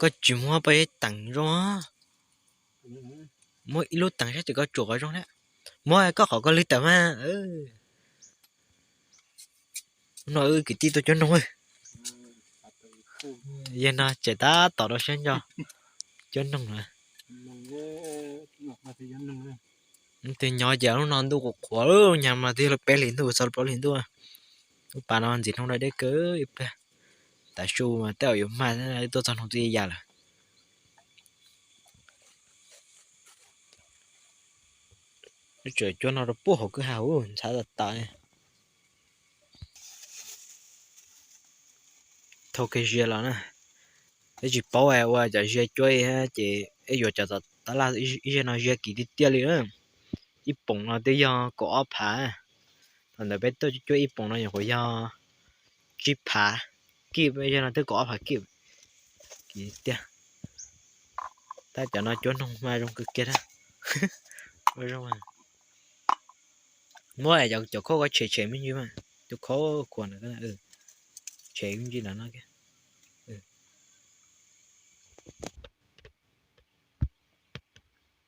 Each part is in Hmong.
Koj tsis muab paj yeeb teem zoo, muab ib lub teem saib ces koj tsuam kom zoo thiab. Muab koj qhov koj lwg tawm mas. No wb kwv tij tuaj cuab noog. Yog no tseem tab tom rau siab ntso cuab noog na. Twb nyob ces lub no ntuj qhuav qhuav, nyab mas twb yog lub peb hlis ntuj txog lub plaub hlis ntuj. Lub pas no ntxim hnub da dej kawg ib pliag. Tav su mas tej zaum yuav hma, tuaj txog hnub twb ya lawm. Tseem cuab no rau puag hauv kwj ha huv ntxhab tas tas. Thau kiag zia los na. Peb tsis paub ua cov zia cuab ces peb yuav cov tom tab laj ib zaj no zia kim tiag tiag li na. Ib poom no twb yog kaum ob phav. Thaum ntawd peb tuaj cuab ib poom no nyuam qhuav yog tsib phav kib, zaj no twb kaum ob phav kib. Kim tiag. Tab cov no cuab noog mas zoo kawg kiag na. Muab cov khaub ko tshem tshem me ntsis mas, cov khaub khuam na, tshem me ntsis ntawm no.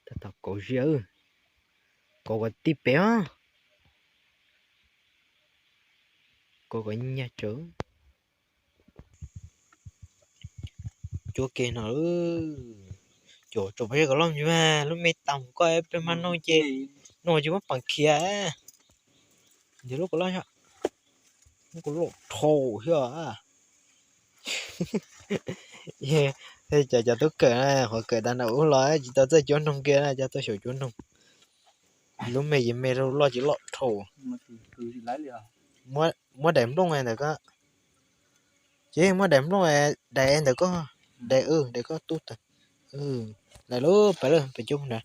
Tab tom kauv zia, kauv kom tib pem os, kauv kom nyag tsawv. Cuab kiag no, cov tsoom phooj ywg kom loj ntsis mas, lub me tau koj peb maj noog ces noog tsis muab peem khiav. Ntawm lub kom loj, lub kom loj dhau thiab. Cov cov tub kawm na, qhov kawm tag nrho ub los tsis tau txawj cuab noog kiag na, cov tuaj xyaum cuab noog. Lub me yeej me rau loj tsis loj dhau. Muab daim nplooj ntawm ko, ces muab daim nplooj, daim ntawm ko, daim, daim ko tub tag. Daim lub pais lawm pem cuab nrad,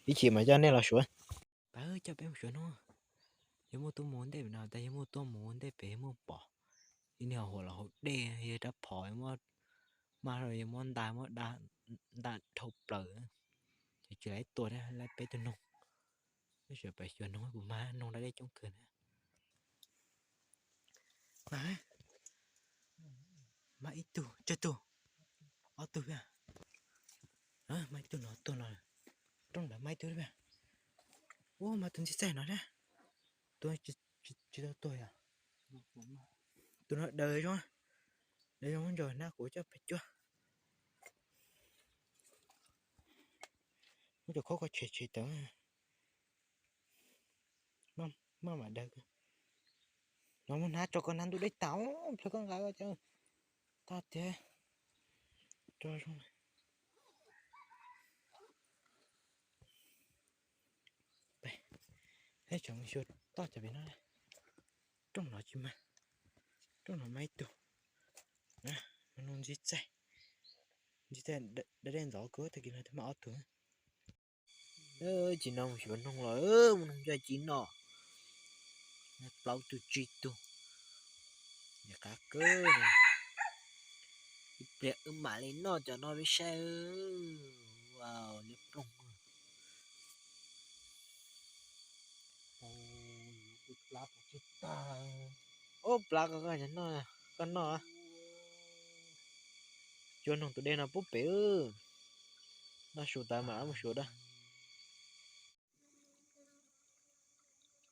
ib chim mas coj nej los suav. Pab coj peb mus suav noog. Yog muaj tuaj mus ntej pem no, tas yog muaj tuaj mus ntej pem yog muaj pom ib niag hauv los hauv dej, yog rab phom, maj yog muab nta, muab nta dhau plaws. Ces tsis laib tua thiab, laib peb tug noog. Tab sis pem xyuas noog kuv mas noog da dej coob kawg na. Mas ib tug, tsawg tug? Ob tug thiab. Mas ib tug no tuag los, rooj ntawd mas ib tug thiab. Ub, mas tus ntxim txaij no thiab. Tus tsis tau tuag yom. Tus no daws zoo, daws zoo ntsaum na, kuv coj pem cuab. Muab cov khaub ko tshem tshem tawm. Maj mam daws. No muab hnab tso koj hnab ntuj deb tas, plhawv koj nqa cov tag tiag. Tso zoo. Peb tseem xyuas toj cov pem no. Rooj no tsis mag, rooj no mag ib tug. Mas no ntxim txaij, ntxim txaij da dej ntxov kawg, tag kis no twb mag ob tug. Tsis no mus xyuas noog los, mus noog coj ci noj. Plaub tug tsib tug, niam qab kawg. Ib pliag wb mam li noj cov no peb saib. Liab ploog. Ub, plab ko koj noj, koj noj. Cuab noog tus dej no pub pem. Noj su tas mam mus suav dab.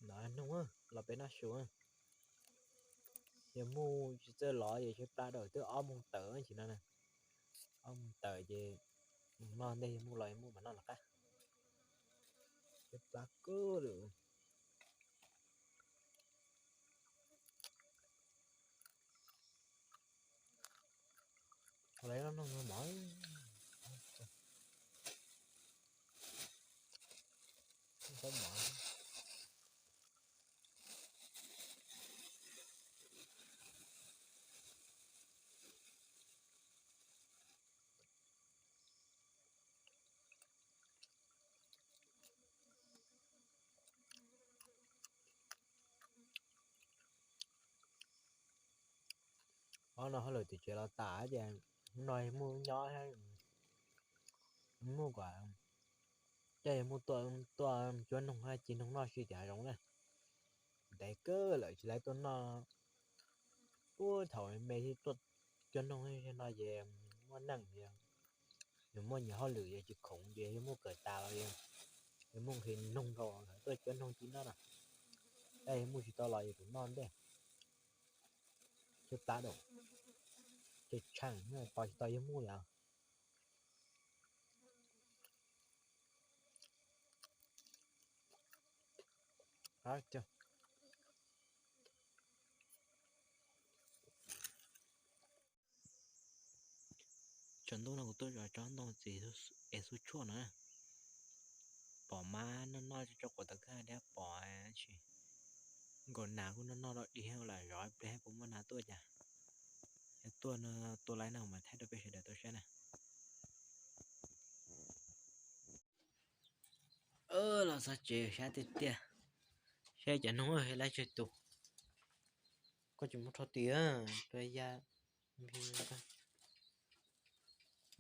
Noj noog los peb noj su. Yog muj tsis txawj los yog tsis plab dawm twb ob moos tawm sim no na. Ob moos tawm ces mus noj ntej, yog muj los yog muj mam noj los qab. Peb plab kawg lawm. Lawv no mov, mov. Ob no hauj lwm tim tsev los tas ces hnub no muaj nyob, muaj kom, coj yog muaj tuaj, tuaj cuab noog ci noog noj si tim hav zoov na. Ntev kawg lawm tsis lawv tuaj noj. Puag thaum me thiaj tuaj cuab noog no ces muaj neej yog Muaj nyias hauj lwm yog tsis khoom tias yog muaj kawm tas los yog muaj nqhis noog rau tuaj cuab noog ci noj na. Yog muaj tsis tau los yog kuv noj ntej. Cov plab dum, cov tsheej pos tsis tau yog muaj yom. Tsaus ntuj no kuv tuaj zov tsob ntoo txiv es xub tshuaj na. Pom mab noj noj tso quav tav kag dab pom tsis. Nkaus nas kuj noj noj dog dig lam zov ib pliag puas muaj nas tuaj cas. Yog tuaj no tua laib no mas thaij rau peb sawv daws tau saib na. Los txog tsev sab tiag tiag. Saib cov noog laib tsawg tus. Koj tsis muab rho tim tua ya.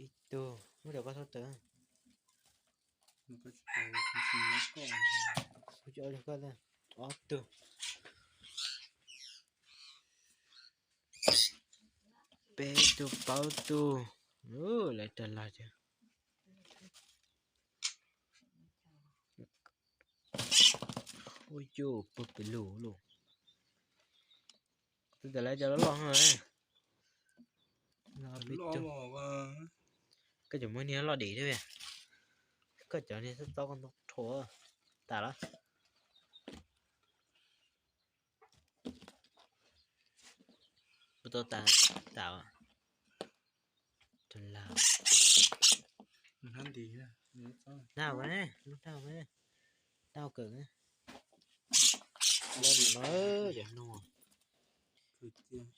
Ib tug, muab cov koj thauj tawm. Kuv tsis ua li koj, ob tug, peb tug, plaub tug. Lawv rag lag thiab. Ua cas puag pem lug lug. Tus ntawd lawv cov loj loj. Koj cov muaj niag loj dim thiab. Koj cov niag txob txob koj ntoo rhuav tas lawm. Ua tau tas tas. Nag mas, lub nag mas, nag kawg. Loj li no, cov noog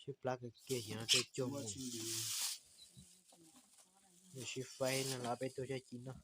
sib plab kawg kiag, cov no tej cuag mus. Nws sib faib no los peb tuaj coj ci noj.